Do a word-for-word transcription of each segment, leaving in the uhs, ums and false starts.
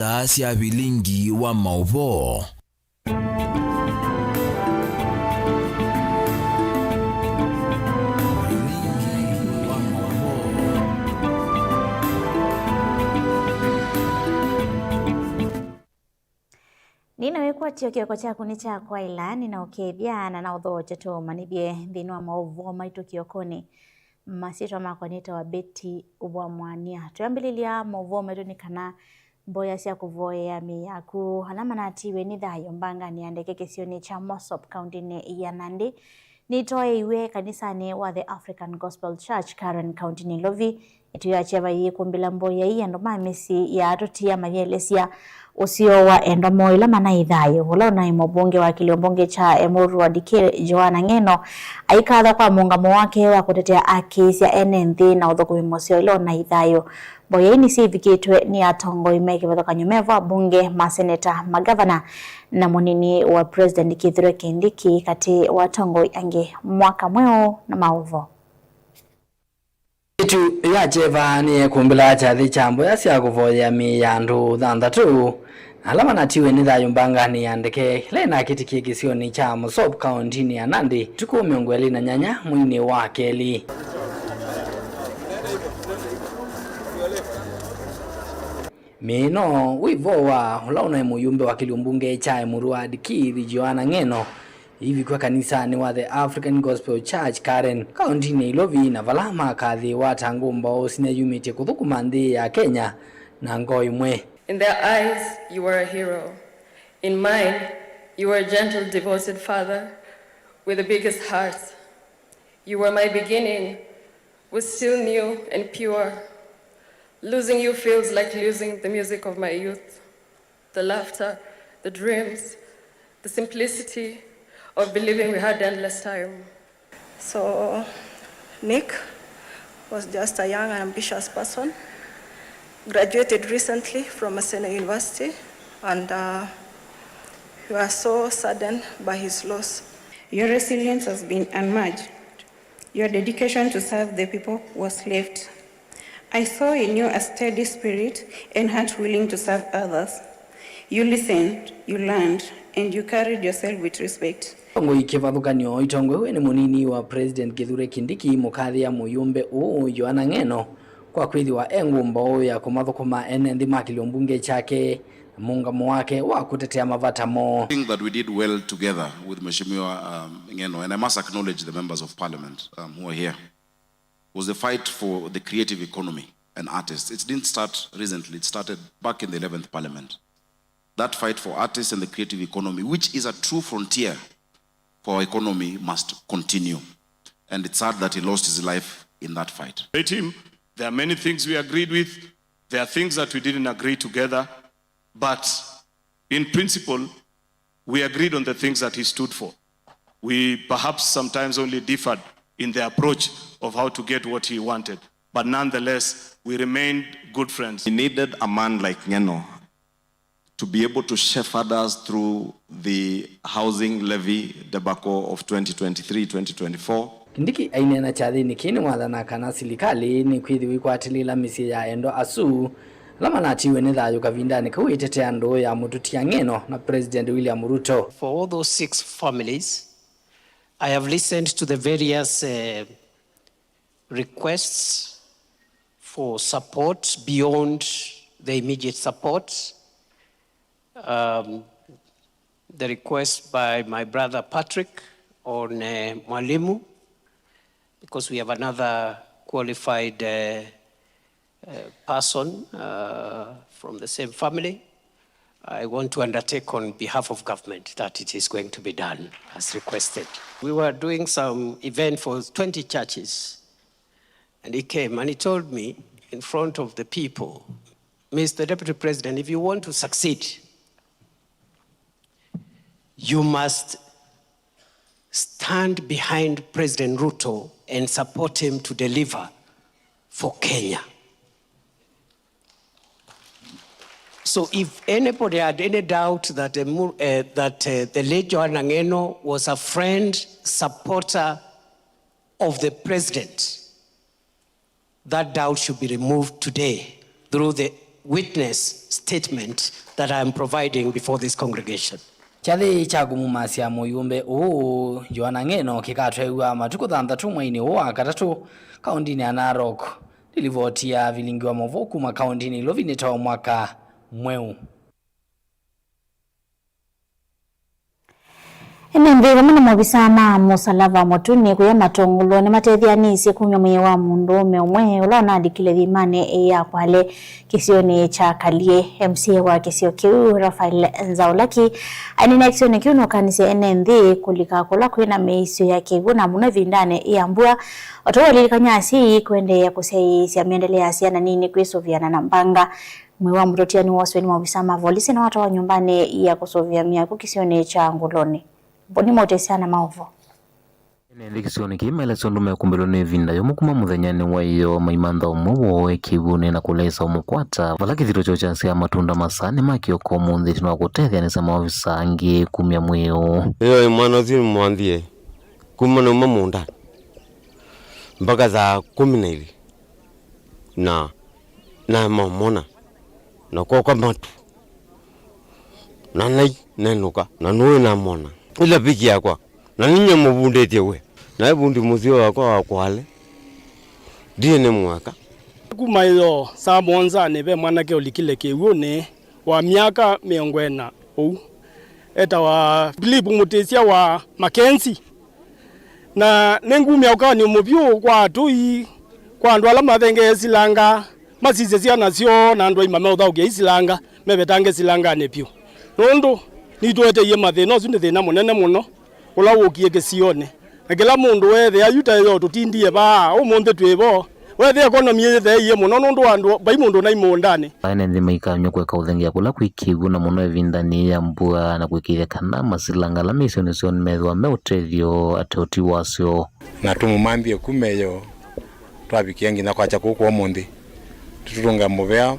Saa sya vilingi wa maũvoo. Vilingi wa maũvoo. Nĩna wĩkwatyo kĩoko kyaku nĩ kya kwaĩla, nĩnaũkethya na naũthookya tũũmanyĩthye nthĩnĩ wa maũvoo maitũ kĩokonĩ. Masyĩtwa makwa nĩtawa Betty Wamwania. Twĩambĩlĩlya maũvoo maitũ nĩ kana mboya sya kũvoyea mĩĩ yaku ala manatiwe nĩ thayũ mbanganĩ ya ndeke kĩsionĩ kya Mosop, kaũntĩnĩ ya Nandi, nĩtoeiwe kanisanĩ wa The African Gospel Church, Karen, kaũntĩnĩ Ilovi. Ĩtũ ya kyeva yĩkũmbĩla mboya ii andũ ma mĩsyĩ ya atũtia mayĩelesya ũseo wa endwa moo ĩla manaĩ thayũ. Ũla ũnaĩ mũvunge wa kĩlio mbunge kya Emuru Ward K, Joanna Ng'eno, aikatha kwa mũũngamo wake wa kũtetea akĩĩsya ene nthĩ na ũthũkũmi mũseo ĩla ũnaĩ thayũ. Mboya ii nĩsyĩvikĩtwe nĩ atongoi me kĩvathũkany'o me vo, abunge, maseneta, magavana na mũnini wa President Kithure Kindiki, katĩ wa atongoi angĩ. Mwaka mweũ na maũvoo. Ĩtũ ya kyeva nĩyekũmbĩla kyathĩ kya mboya sya kũvoyea mĩĩ ya andũ thanthatũ ala manatiwe nĩ thayũ mbanganĩ ya ndeke ĩla ĩnakĩtĩkie kĩsionĩ kya Mosop, kaũntĩnĩ ya Nandi, ũtukũ mĩongo ĩlĩ na nyanya mweinĩ wa kelĩ. Mĩĩ ĩno wĩ vo wa ũla ũnaĩ mũyumbe wa kĩlio mbunge kya Emuru Ward K, Joanna Ng'eno, ivikwa kanisanĩ wa The African Gospel Church, Karen, kaũntĩnĩ Ilovi, na vala makathĩĩwa ta ngũmbaũ sineyumĩtye kũthũkũma nthĩ ya Kenya na ngoo ĩmwe. In their eyes, you were a hero. In mine, you were a gentle, devoted father with the biggest heart. You were my beginning, was still new and pure. Losing you feels like losing the music of my youth. The laughter, the dreams, the simplicity of believing we had endless time. So, Nick was just a young and ambitious person, graduated recently from Maseno University, and uh, we were so saddened by his loss. Your resilience has been unmatched. Your dedication to serve the people was left. I saw in you a steady spirit and heart willing to serve others. You listened, you learned, and you carried yourself with respect. Itongoi kĩvathũkany'o itongoew'e nĩ mũnini wa President Kithure Kindiki, mũkathĩa mũyumbe ũũ Joanna Ng'eno kwa kwĩthĩwa e ngũmbaũ ya kũmathũkũma ene nthĩ ma kĩlio mbunge kyake na mũũngamo wake wa kũtetea mavata moo. I think that we did well together with Mheshimiwa, um, Ng'eno, and I must acknowledge the members of parliament, um, who are here. Was the fight for the creative economy and artists. It didn't start recently, it started back in the eleventh parliament. That fight for artists and the creative economy, which is a true frontier for our economy, must continue. And it's sad that he lost his life in that fight. Him. There are many things we agreed with. There are things that we didn't agree together. But in principle, we agreed on the things that he stood for. We perhaps sometimes only differed in the approach of how to get what he wanted. But nonetheless, we remained good friends. We needed a man like Ng'eno to be able to shepherd us through the housing levy debacle of twenty twenty-three, twenty twenty-four. Kindiki aineena kyathĩnĩ kĩĩ nĩwathana kana silikalĩ nĩkwĩthĩwa ĩkwatĩlĩĩla mĩsyĩ ya endwa asu ala manatiwe nĩ thayũ kavindanĩ kau ĩtetea ndũũ ya mũtũtia Ng'eno na President William Ruto. For all those six families, I have listened to the various, uh, requests for support beyond the immediate support. Um, the request by my brother Patrick on, uh, Mwalimu, because we have another qualified, uh, uh, person, uh, from the same family. I want to undertake on behalf of government that it is going to be done as requested. We were doing some event for twenty churches, and he came and he told me in front of the people, "Mister Deputy President, if you want to succeed, you must stand behind President Ruto and support him to deliver for Kenya." So if anybody had any doubt that, uh, Mu-, uh, that, uh, the late Joanna Ng'eno was a friend, supporter of the president, that doubt should be removed today through the witness statement that I am providing before this congregation. Kyathĩ kya kũmumasya mũyũmbe ũũ Yoana Ng'eno kĩkatwew'a matukũ thanthatũ mweinĩ ũũ wa katatũ kaũndĩnĩ ya Narok. Nĩ livoti ya vilingi wa maũvoo kuma kaũndĩnĩ ĩlovi nĩ ta mwaka mweũ. Ene nthĩ vamwe na maovisaa ma Mũsalava Mũtune kũya Matũngũlũ nĩmatetheanĩisye kumya mwĩĩ wa mũndũũme ũmwe ũla ũnalikile thimanĩ ya Kwale kĩsionĩ kya Kalie. M C A wa kĩsio kĩu, Raphael Nzaulaki, aineenea kĩsionĩ kĩu nũkanisye ene nthĩ kũlika kũla kwĩ na mĩisyo ya kĩw'ũ, na mũno ĩvindanĩ ya mbua. O ta ũu alilikany'a asyai kũendeea kũsyaĩĩsya mĩendele ya syana nini kwĩsũvĩana na mbanga. Mwĩĩ wa mũtũtia nĩwooswe nĩ maovisaa ma volisi na watwawa nyũmbanĩ ya kũsũvĩa myaku kĩsionĩ kya Ngũlũnĩ. Mboni Mũtĩsya na maũvoo. Ene nthĩ kĩsionĩ kĩĩ maelesya ũndũ mekũmbĩlwe nĩ ĩvinda yũmũ kuma mũthenyanĩ wa ĩyoo maimantha ũmwe woo e kĩw'ũnĩ na kũleesa ũmũkwata, vala kĩthito kyoo kyasyaa matunda masaanĩ ma kĩoko ũmũnthĩ ĩtina wa kũtetheanĩsya maovisaa angĩ kumya mwĩĩ ũũ. Ĩyoo, mwana ũsu nĩmwanthie kuma nauma mũũndanĩ mpaka saa kũmi na ilĩ. Na namamona, na koka matu, na nai nenũka, na nũĩ namona ĩla piki yakwa, na ninyie mũvundĩtye we, na ĩvundi mũseo wakwa wa Kwale, ndiĩ nĩ mwaka. Kuma ĩyoo saa mũonzanĩ ve mwanake ũlikile kĩw'ũnĩ wa myaka mĩongo ĩna ũu, etawa Philip Mũtĩsya wa Makenzi. Na nĩngumya ũkany'o mũvyũ kwa atũi, kwa andũ ala mathengee silanga, masisye syana syoo na andũ aima meũthaũkĩa isilanga, mevetange silanganĩ vyũ. Nũndũ nitũeteie mathĩna, ũsu nĩ thĩna mũnene mũno ũla wũkie kĩsionĩ. Na kĩla mũndũ weethĩa yu ta ĩyoo tũtindie vaa, ũmũnthĩ twĩ vo. Weethĩa economy yĩtheeie mũno nũndũ wa andũ, vai mũndũ ũnai mũũndanĩ. Ene nthĩ maikanywa kũeka ũthengeea kũla kwĩ kĩw'ũ na mũno ĩvindanĩ ya mbua na kũĩkĩĩthya kana masilanga ala me isionĩ syoo nĩmethĩwa me ũtethyo ateũti wasyo. Na tũmũmanthe kuma ĩyoo twavikĩa nginya kwakya kũu kwa ũmũnthĩ. Tũtũtũnga mũvea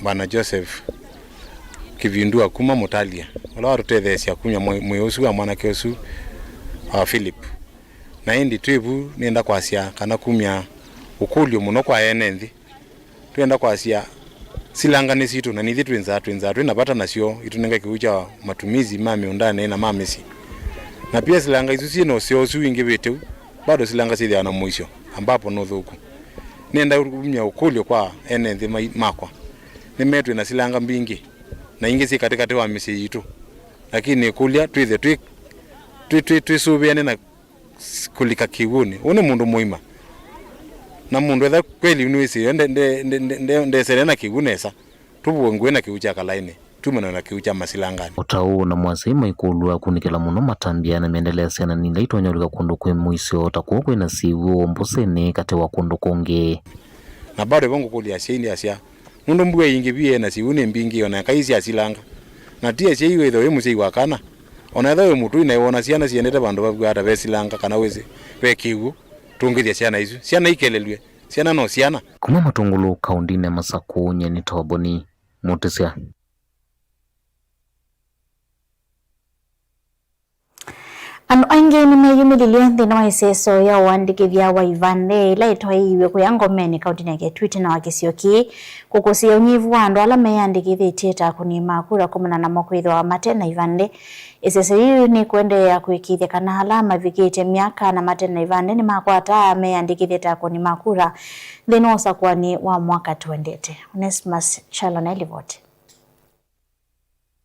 Bwana Joseph Kĩvindua kuma Mũtalya, ũla watũtetheesya kumya mwĩ-, mwĩĩ ũsu wa mwanake ũsu wa Philip. Na ĩndĩ twĩ vu, nĩenda kwasya kana kumya ũkũlyo mũno kwa ene nthĩ. Twĩenda kwasya silanga nĩ sitũ, na nithyĩ twĩ nzaa, twĩ nzaa twĩ na vata nasyo, itũnenge kĩw'ũ kya matumizi ma mĩũndanĩ na ma mĩsyĩ. Na pia silanga isu syĩ na ũseo ũsu wingĩvĩte u, bado silanga syĩthĩawa na mũisyo, ambapo nĩ ũthũku. Nĩenda kumya ũkũlyo kwa ene nthĩ mai-, makwa. Nĩmetwĩ na silanga mbingĩ, na ingĩ syĩ katĩkatĩ wa mĩsyĩ yitũ. Lakini nĩkũlya twĩthe twĩ, twĩ, twĩ, twĩsũvĩane na s-, kũlika kĩw'ũnĩ. Ũũ nĩ mũndũ mũima. Na mũndũ etha kweli nĩwĩsĩ, nde-, nde-, nde-, nde-, nde-, ndesele na kĩw'ũ nesa. Tũvũe ngũĩ na kĩw'ũ kya kalaĩnĩ, tumane na kĩw'ũ kya masilanganĩ. O ta ũu, na mwasyai maikũlw'a kũnĩkĩla mũno matambya na mĩendele ya syana nini ila itonya ũlika kũndũ kwĩ mũisyo, ta kũu kwĩ na siw'ũ, mbũsĩnĩ, katĩ wa kũndũ kũngĩ. Na bado vo ngũkũlya asyai, ndyasya, nũndũ mbua ĩingĩvie na siw'ũ nĩ mbingĩ, o na eka isyasilanga. Na ti asyai wĩthĩwa wĩ mũsyai wa kana. O na ethĩwa wĩ mũtũi na wona syana siendete vandũ vavw'aa ta vesilanga kana wĩsĩ ve kĩw'ũ, tũngĩthya syana isu. Syana ikelelw'e. Syana no syana. Kuma Matũngũlũ, kaũndĩnĩ ya Masakũ, nyie nĩ Toboni Mũtĩsya. Andũ aingĩ nĩmeyumĩlilye nthĩnĩ wa ĩseso ya ũandĩkĩthya wa ivandĩ ĩla ĩtwaĩiw'e kũya Ngomeni, kaũntĩnĩ ya Kitui, ĩtina wa kĩsio kĩĩ kũkũsĩĩa ũnyivu wa andũ ala meyandĩkĩthĩtye ta akũni ma kura kumana namo kwĩthĩwa mate na ivandĩ. Ĩseso yĩu nĩkũendeea kũĩkĩĩthya kana ala mavikĩtye myaka na mate na ivandĩ nĩmakwata meyandĩkĩthye ta akũni ma kura nthĩnĩ wa ũsakũani wa mwaka tũendete. Onesmus Chalo na livoti.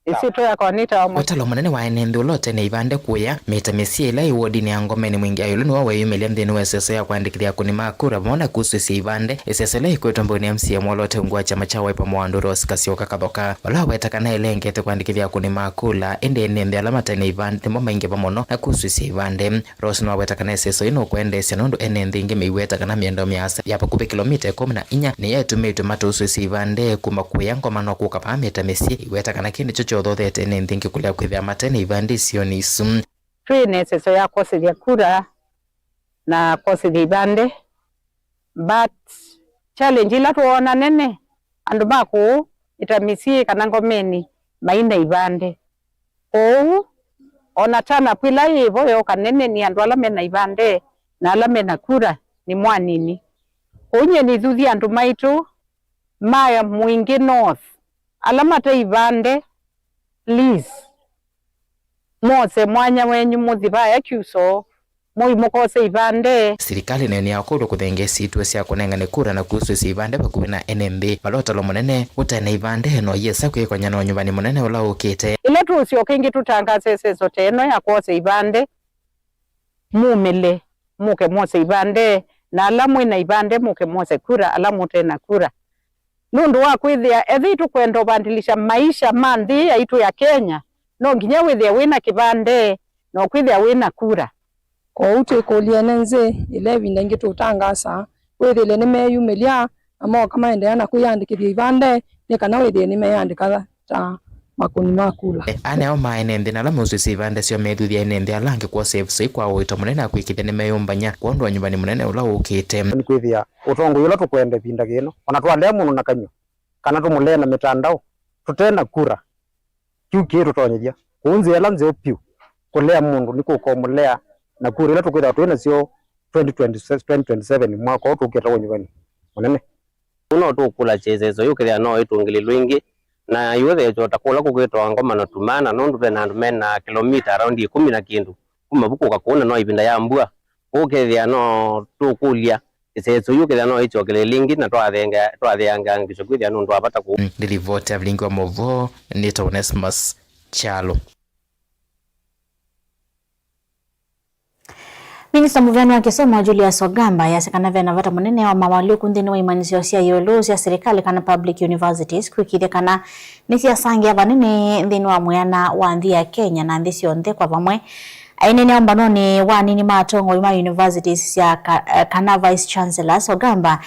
Ĩsyĩtwa yakwa nĩtawa Mwa- Ũtalo mũnene wa ene nthĩ ũla ũte na ivandĩ kũya mĩta mĩsyĩ ĩla ĩ wodinĩ ya Ngomeni, Mwingi Ayulu nĩwe weeyumĩlya nthĩnĩ wa ĩseso ya kwandĩkĩthya akũni ma kura vamwe na kusũĩsya ivandĩ. Ĩseso ĩla ĩkwĩtwe mbau nĩ M C A mwolote ungu wa kyama kya Wiper Mwandũ Rose Kasyoka Kathoka, vala waweta kana ĩlengete kwandĩkĩthya akũni ma kula, ĩndĩ ene nthĩ ala mate na ivandĩ nĩmo maingĩva mũno na kusũĩsya ivandĩ. Rose nĩwaweta kana ĩseso yĩĩ nũkwendeesya nũndũ ene nthĩ ingĩ meiweta kana mĩendo mĩasa ya vakuvĩ kĩlomita ĩkũmi na inya nĩyo ĩtumĩtw'e matũsũĩsye ivandĩ kuma kũya Ngoma no kũka vaa mĩta mĩsyĩ. Iweta kana kĩĩ nĩkyo kyothothete ene nthĩ ingĩ kũlea kwĩthĩa mate na ivandĩ isionĩ isu. Twĩ na ĩseso ya kwosĩthya kura na kwosĩthya ivandĩ, but challenge ila twoona nene, andũ ma kũũ ĩta mĩsyĩ kana Ngomeni mai na ivandĩ. Kwoou, o na turn up ĩla yĩ vo yooka nene nĩ andũ ala me na ivandĩ na ala me na kura nĩ mwanini. Kwoou nyie nĩthuthya andũ maitũ Maya Mwingi North, ala mate ivande, please, mwose mwanya wenyu mũthi vaya Kyuso, mũi mũkose ivande. Silikalĩ nayo nĩyakolw'e kũthengeesya ituo sya kũnengane kura na kũsũĩsya ivande vakuvĩ na ene nthĩ, vala ũtalo mũnene ũte na ivande no yĩsa kwĩkonya na ũnyuvani mũnene ũla ũkĩte. Ĩla tũũsyoka ĩngĩ tũtangaase ĩseso ta ĩno ya kwosa ivande, mumĩle, mũke mwose ivande, na ala mwĩ na ivande mũke mwose kura, ala mũte na kura. Nũndũ wa kwĩthĩa ethĩwa tũkwenda ũvandilisha maisha ma nthĩ yaitũ ya Kenya, no nginya wĩthĩe wĩ na kĩvande na ũkwĩthĩa wĩ na kura. Kwoou twĩkũlye ene nthĩ, ĩla ĩvinda ĩngĩ tũũtangaasa, wĩthĩle nĩmeeyumĩlya na mooka maendeea na kwĩyandĩkĩthya ivande, nĩ kana wĩthĩe nĩmeyandĩka ta makũni ma kula. E, aneo ma ene nthĩ na ala meũsũĩsya ivande syoo methuthya ene nthĩ ala angĩ kwosa ĩvĩsoi kwa ũito mũnene na kwĩkĩthya nĩmeyũmbany'a kwondũ wa nyuvani mũnene ũla ũkĩte. Nĩkwĩthĩa ũtongoi ũla tũkwenda ĩvinda yĩno, ona twalea mũndũ na kanyw'a, kana tũmũlee na mĩtandao, tũte na kura, kĩu kĩĩ tũtonyethya. Kwoou nzĩa ĩla nzeo vyũ kũlea mũndũ nĩ kũkomũlea na kura ila tũkwĩthĩwa twĩ nasyo twenty twenty-six, twenty twenty-seven, mwaka ũũ tũkĩte ũnyuvani mũnene. Ũu no tũkũlasya ĩseso yĩũkĩthĩa no ĩtũngĩlĩlwe ĩngĩ, na yĩũthĩĩtwe ta kũla kũkwĩtawa Ngoma na Tumana, nũndũ ve na andũ me na kĩlomita around ĩkũmi na kĩndũ kuma vu kũka kũu, na no ĩvinda ya mbua. Kwoou ũkethĩa no tũkũlya ĩseso yĩũkĩthĩa no ĩsyokelele ĩngĩ, na twathĩanga-, twathĩangaa ngeso kwĩthĩa nĩ ũndũ wa vata kũu. Mm, nĩ livoti ya vilingi wa maũvoo, nĩtawa Onesmus Kyalo. Minista mũvĩanĩ wa kĩsomo Julius Ogamba ayasya kana ve na vata mũnene wa mawalyũku nthĩnĩ wa imanyĩsyo sya ĩũlũ sya silikalĩ kana public universities kwĩkĩĩthya kana nĩsyasangĩa vanene nthĩnĩ wa mwĩana wa nthĩ ya Kenya na nthĩ syonthe kwa vamwe. Aineenea ũmbanonĩ wa anini ma atongoi ma universities sya ka-, eh, kana vice chancellors, Ogamba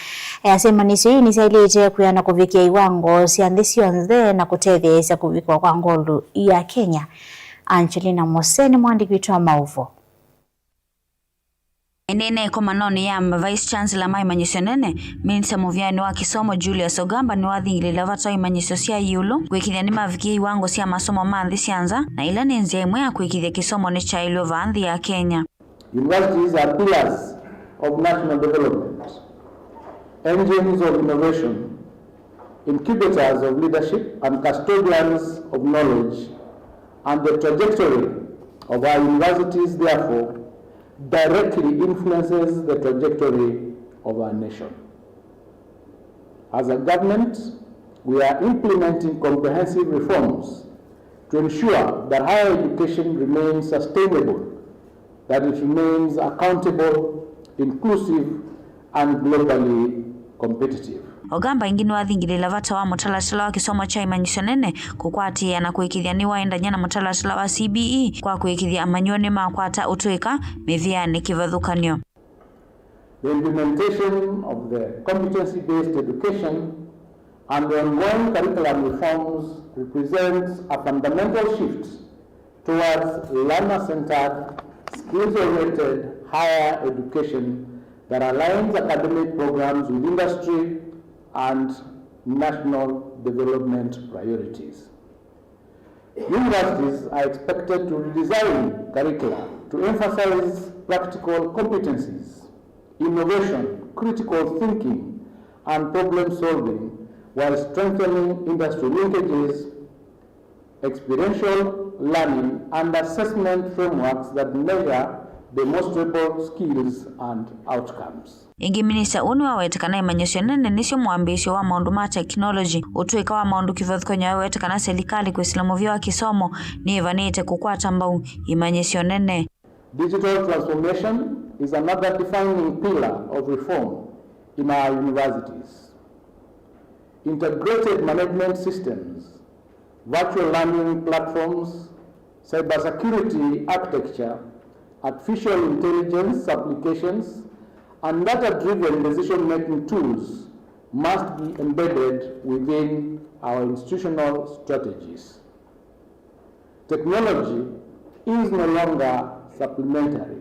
ayasya imanyĩsyo ii nĩsyaĩlĩte kwĩana kũvikĩa iwango sya nthĩ syonthe na kũtetheesya kũvikĩwa kwa ngolu ya Kenya. Angelina Mose nĩ mũandĩki witũ wa maũvoo. Aineenea ĩkomanonĩ ya ma vice chancellor ma imanyĩsyo nene, minista mũvĩanĩ wa kĩsomo Julius Ogamba nĩwathingĩlĩĩla vata wa imanyĩsyo sya ĩũlũ kwĩkĩĩthya nĩmavikĩe iwango sya masomo ma nthĩ sya nza, na ĩla nĩ nzĩa ĩmwe ya kwĩkĩĩthya kĩsomo nĩkyaĩlw'a vaa nthĩ ya Kenya. Universities are pillars of national development, engines of innovation, incubators of leadership, and custodians of knowledge, and the trajectory of our universities, therefore, directly influences the trajectory of our nation. As a government, we are implementing comprehensive reforms to ensure that higher education remains sustainable, that it remains accountable, inclusive, and globally competitive. Ogamba ĩngĩ nĩwathingĩlĩĩla vata wa mũtalatala wa kĩsomo kya imanyĩsyo nene kũkwatĩĩa na kũĩkĩĩthya nĩwaendany'a na mũtalatala wa C B E kwa kũĩkĩĩthya amanyĩw'a nĩmakwata ũtũĩka mĩvĩanĩ kĩvathũkany'o. The implementation of the competency-based education and the ongoing curriculum reforms represents a fundamental shift towards learner-centered, skills-oriented higher education that aligns academic programs with industry and national development priorities. Universities are expected to redesign curricula to emphasize practical competencies, innovation, critical thinking, and problem solving, while strengthening industry linkages, experiential learning, and assessment frameworks that measure demonstrable skills and outcomes. Ĩngĩ, minista ũũ nĩwawete kana imanyĩsyo nene nĩsyo mwambĩĩsyo wa maũndũ ma teknolongĩ. Ũtũĩka wa maũndũ kĩvathũkany'o awete kana silikalĩ kwĩsĩla mũvĩa wa kĩsomo nĩĩvanĩte kũkwata mbau imanyĩsyo nene. Digital transformation is another defining pillar of reform in our universities. Integrated management systems, virtual learning platforms, cybersecurity architecture, artificial intelligence applications, and data-driven decision-making tools must be embedded within our institutional strategies. Technology is no longer supplementary.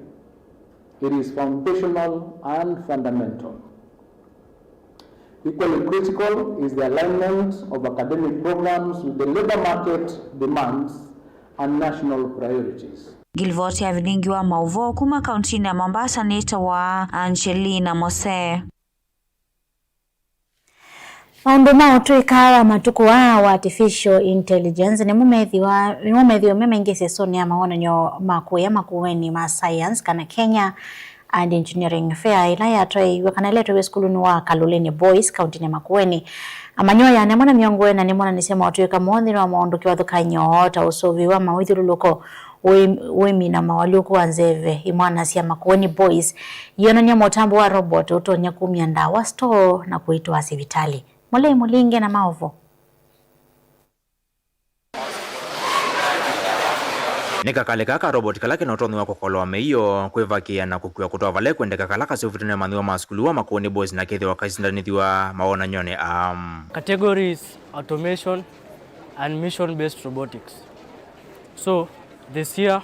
It is foundational and fundamental. Equally critical is the alignment of academic programs with the labor market demands and national priorities. Ngilivoti ya vilingi wa maũvoo kuma kauntinĩ ya Mombasa nĩtawa Angelina Mose. Maũndũ ma ũtũĩka wa matukũ aa wa artificial intelligence nĩmo methĩwa, nĩmo methĩwa me maingĩ ĩsesonĩ ya mawonany'o ma kũya makueni ma science kana Kenya and Engineering Fair, ĩla yatwaĩiw'e kana ĩla ĩtwaĩiw'e sukulunĩ wa Kaloleni Boys, kauntinĩ ya Makueni. Amanyĩw'a ĩana ĩmwe na mĩongo ĩna nĩmonanisye maũtũĩka moo nthĩnĩ wa maũndũ kĩvathũkany'o ta ũsũvĩi wa mawĩthyũlũlũko, ũĩ-, ũĩmi na mawalyũku wa nzeve. Imwana sya Makueni Boys ionany'a mũtambo wa robot ũtonya kumya ndawa store na kũitwaa sivitalĩ. Mũlei Mũlinge na maũvoo. Nĩ kakalĩ kaa ka robot kala kena ũtonyi wa kũkoloa mĩio, kwĩvakĩa na kũkua kũtwaa vala ĩkwendeka, kala kaseũvĩtwe nĩ amanyĩw'a ma sukulu wa Makueni Boys na kethĩwa kaisindanĩthw'a mawonany'onĩ aa. Categories: automation and mission-based robotics. So this year,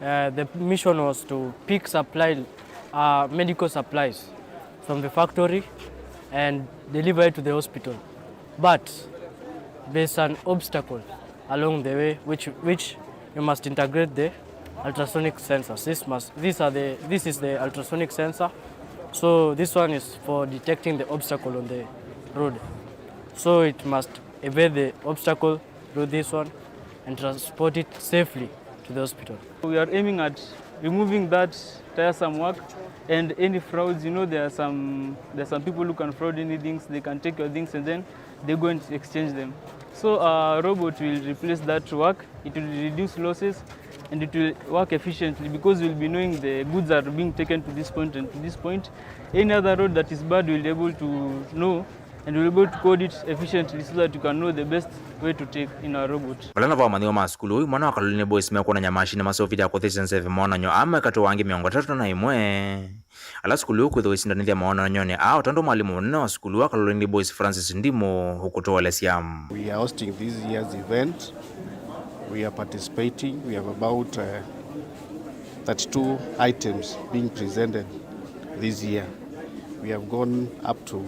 uh, the mission was to pick supply, uh, medical supplies from the factory and deliver it to the hospital. But there's an obstacle along the way, which, which you must integrate the ultrasonic sensors. This must, these are the, this is the ultrasonic sensor. So this one is for detecting the obstacle on the road. So it must evade the obstacle through this one and transport it safely to the hospital. We are aiming at removing that tiresome work and any frauds. You know, there are some, there are some people who can fraud any things. They can take your things and then they go and exchange them. So a robot will replace that work. It will reduce losses and it will work efficiently because we'll be knowing the goods are being taken to this point and to this point. Any other road that is bad, we'll be able to know and we'll be able to code it efficiently so that you can know the best way to take in a robot. Vala navo amanyĩw'a ma sukulu ũũ, imwana wa Kaloleni Boys mekwonany'a mashini maseũvĩtye ya kũthĩsya nzeve mawonany'o aa me katĩ wa angĩ mĩongo ĩtatũ na ĩmwe ala sukulu ũũ kwĩthĩwa ũisindanĩthya mawonany'onĩ aa, o tondũ mwalimũ mũnene wa sukulu wa Kaloleni Boys Francis Ndimũ ũkũtũelesya. We are hosting this year's event. We are participating. We have about, uh, thirty-two items being presented this year. We have gone up to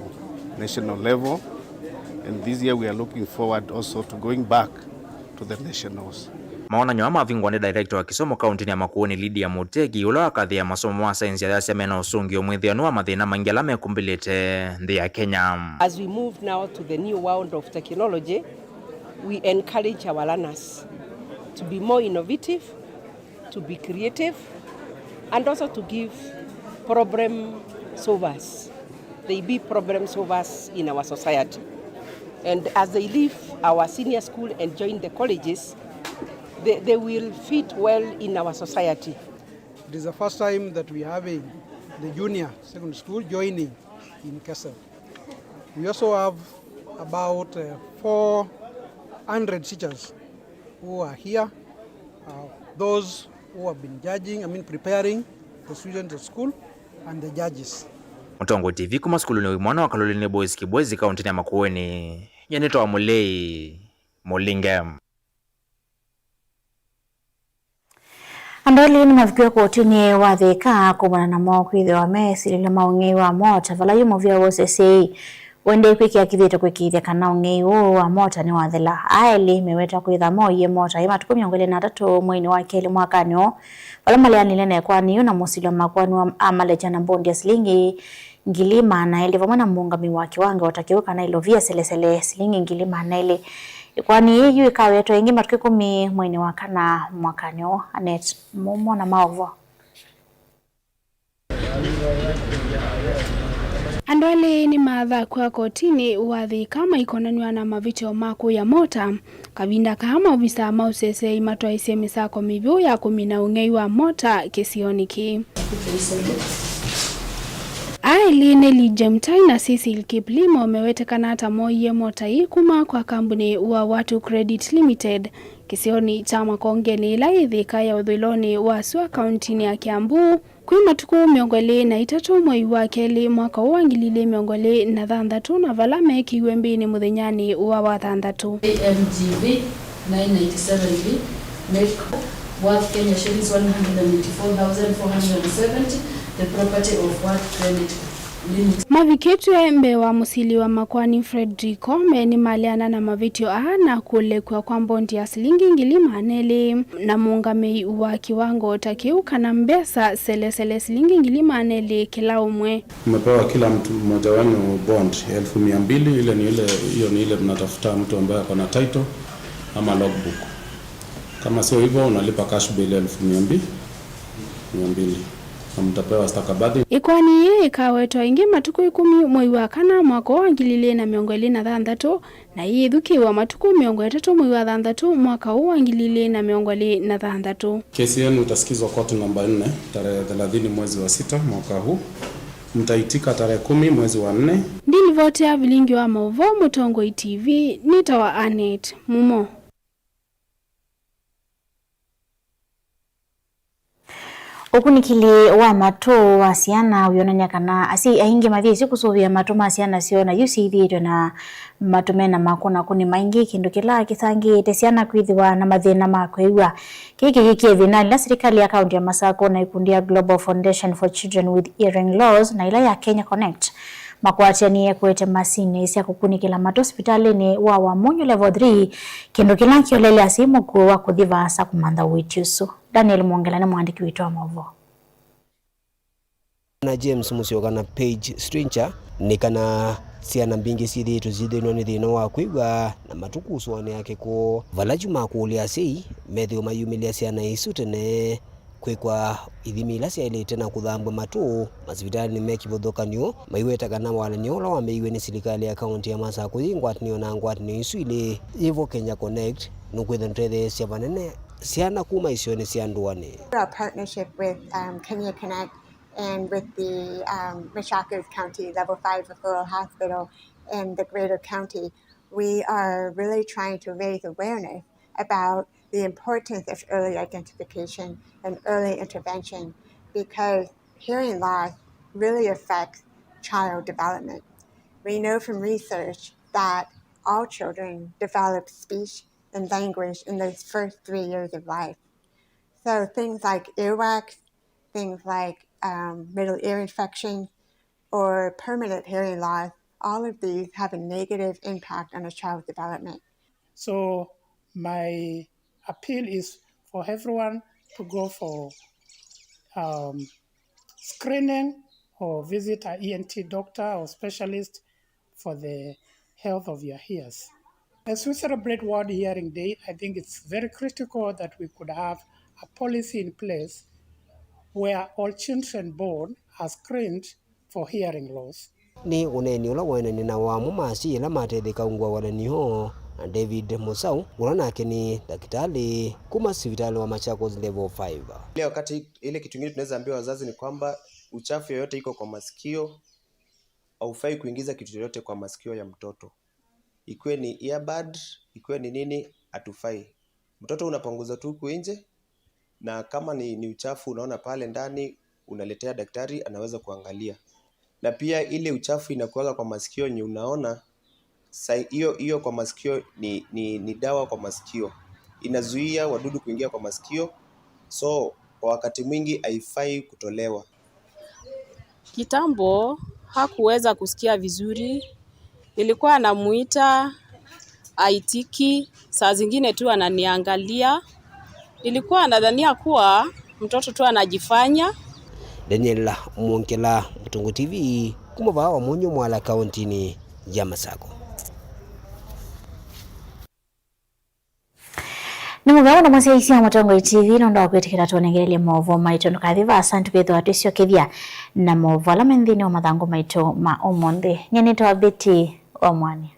national level, and this year we are looking forward also to going back to the nationals. Mawonany'o aa mavingũa nĩ director wa kĩsomo kauntinĩ ya Makueni, Lydia Mutegi, ũla wakathĩĩa masomo ma saenzi ayasya mena ũsũngĩo mwĩthĩanu wa mathĩna maingĩ ala mekũmbĩlĩte nthĩ ya Kenya. As we move now to the new world of technology, we encourage our learners to be more innovative, to be creative, and also to give problem solvers. They be problem solvers in our society. And as they leave our senior school and join the colleges, they, they will fit well in our society. It is the first time that we are having the junior secondary school joining in K S L. We also have about, uh, four hundred teachers who are here, uh, those who have been judging, I mean, preparing the students at school, and the judges. Mũtongoi T V kuma sukulunĩ wa imwana wa Kaloleni Boys Kibwezi, kauntinĩ ya Makueni, nyie nĩtawa Mũlei Mũlinge. Andũ elĩ nĩmavikiwe kotinĩ wa Thika kumana namo kwĩthĩwa me silĩlo ma ũng'ei wa mota, vala yu mũvĩa wa ũseseei ũendee kwĩkĩa kĩthito kũĩkĩĩthya kana ũng'ei ũũ wa mota nĩwathela. Aa elĩ meweta kwĩtha moie mota ĩ matukũ mĩongo ĩlĩ na atatũ mweinĩ wa kelĩ mwakanĩ ũũ, vala maleanĩle na ĩkoani yĩu na mũsili wa makoani wa amalekya na mbondi ya silingi ngili maana elĩ vamwe na mũũngami wa kĩwango ta kĩu kana ilovia selesele silingi ngili maana elĩ. Ĩkoani yĩĩ yu ĩkawetwa ĩngĩ matukũ ĩkũmi mweinĩ wa kana mwakanĩ ũũ. Anet Mumo na maũvoo. Andũ elĩ nĩmathakw'a kotinĩ wa Thika maikonanw'a na mavĩtyo ma kũya mota. Kavinda kaa maovisaa ma ũseseei matwaĩsye mĩsako mĩvyũ ya kũmina ũng'ei wa mota kĩsionĩ kĩĩ. Aa elĩ nĩ Lee Jemtai na Cecil Kiplimo mewetekana ta mooie mota ii kuma kwa kambuni wa Watu Credit Limited kĩsionĩ kya Makongeni ĩla yĩ Thika ya ũthũĩlonĩ wa sua kauntinĩ ya Kiambu. Kwĩ matukũ mĩongo ĩlĩ na itatũ mwei wa kelĩ mwaka ũũ wa ngili ilĩ mĩongo ĩlĩ na thanthatũ, na vala meekĩiwe mbĩnĩ mũthenyanĩ wa wathanthatũ. A M G V nine ninety-seven B, make worth Kenya shillings one hundred and eighty-four thousand four hundred and seventy, the property of Worth Credit Mavikĩtw'e mbee wa mũsili wa makoani Frederick Koome nĩmaleana na mavĩtyo aa na kũlekw'a kwa mbondi ya silingi ngili maana elĩ na mũũngamĩi wa kĩwango ta kĩu, kana mbesa selesele silingi ngili maana elĩ kĩla ũmwe. Umepewa kila mtu mmoja wenu bond ya elfu mia mbili, ile ni ile, hiyo ni ile mnatafuta mtu ambaye ako na title ama logbook. Kama sio hivyo, unalipa cash bail elfu mia mbili, mia mbili, na mtapewa stakabadhi. Ĩkoani yĩĩ ĩkawetwa ĩngĩ matukũ ĩkũmi mwei wa kana mwaka ũũ wa ngili ilĩ na mĩongo ĩlĩ na thanthatũ, na yĩĩthukĩĩwa matukũ mĩongo ĩtatũ mwei wa thanthatũ mwaka ũũ wa ngili ilĩ na mĩongo ĩlĩ na thanthatũ. Kesi yenu itasikizwa koti namba nne tarehe thelathini mwezi wa sita mwaka huu. Mtaitika tarehe kumi mwezi wa nne. Ndilivoti ya vilingi wa maũvoo Mũtongoi T V, nĩtawa Annet Mumo. Ũkunĩkĩli wa matũ wa syana wĩonany'a kana asyai aingĩ mathĩĩsĩ kũsũvĩa matũ ma syana syoo, na yu syĩthĩĩtwe na matũ me na makũnakũni maingĩ, kĩndũ kĩla kĩsangĩĩte syana kwĩthĩwa na mathĩna ma kwĩw'a. Kĩĩ kĩyĩkie thĩna ĩla silikalĩ ya kaũntĩ ya Masakũ na ikundi ya Global Foundation for Children with Hearing Loss na ĩla ya Kenya Connect makwatanie kũete masinĩ sya kũkunĩkĩla matũ sipitalĩnĩ wa Wamunyu Level three, kĩndũ kĩla kĩolele asyai mũkuo wa kũthi vaasa kũmantha ũiiti ũsu. Daniel Mwongela nĩ mũandĩki witũ wa maũvoo. Na James Musyoka na Paige Stringer nĩ kana syana mbingĩ syĩthĩĩtwe syĩthĩnwa nĩ thĩna wa kwĩw'a na matũ kũsũanĩa kĩkw'ũ. Vala yu makũlya asyai methĩwe mayumĩlya syana isu tene, kwĩkwa ithimi ila syaĩlĩte na kũthambw'a matũ masivitalĩnĩ me kĩvathũkany'o, maiweta kana walany'o ũla wambĩĩiw'e nĩ silikalĩ ya kaũntĩ ya Masakũ yĩ ngwatanĩo na ngwatanĩo isu ilĩ yĩvo Kenya Connect nũkwĩthwa nũtetheesya vanene syana kuma isionĩ sya ndũanĩ. Through our partnership with, um, Kenya Connect and with the, um, Machakos County Level five Referral Hospital and the Greater County, we are really trying to raise awareness about the importance of early identification and early intervention, because hearing loss really affects child development. We know from research that all children develop speech and language in those first three years of life. So things like earwax, things like, um, middle ear infection, or permanent hearing loss, all of these have a negative impact on a child's development. So my appeal is for everyone to go for, um, screening or visit a E N T doctor or specialist for the health of your ears. As we celebrate World Hearing Day, I think it's very critical that we could have a policy in place where all children born are screened for hearing loss. Nĩ ũneeni ũla waenanie na amwe ma asyai ala matetheka ungu wa walany'o, na David Musau, ũla nake nĩ ndakĩtalĩ kuma sivitalĩ wa Machakos Level five. Ile wakati, ile kitu ingine tunaweza ambia wazazi ni kwamba uchafu yoyote iko kwa masikio, haufai kuingiza kitu yoyote kwa masikio ya mtoto. Ikuwe ni earbud, ikuwe ni nini, hatufai. Mtoto unapanguza tu huku nje, na kama ni, ni uchafu unaona pale ndani, unaletea daktari, anaweza kuangalia. Na pia ile uchafu inakuwaga kwa masikio yenye unaona, sa-, hiyo, hiyo kwa masikio ni, ni, ni dawa kwa masikio. Inazuia wadudu kuingia kwa masikio. So, kwa wakati mwingi haifai kutolewa. Kitambo hakuweza kusikia vizuri, nilikuwa namuita, haitiki, saa zingine tu ananiangalia. Nilikuwa nadhania kuwa mtoto tu anajifanya. Daniel Mwongela, Mũtongoi T V, kuma vaa Wamunyu Mwala, kaũntĩnĩ ya Masakũ. Nĩ mũvea mũno mũsyaĩĩsya wa Mũtongoi T V nũndũ wa kwĩtĩkĩla tũnengelelye maũvoo maitũ. Ndũkathi vaasa, nĩtũkethĩwa twĩsyokethya na maũvoo ala me nthĩnĩ wa mathangũ maitũ ma ũmũnthĩ. Nyie nĩtawa Betty wa Mwania.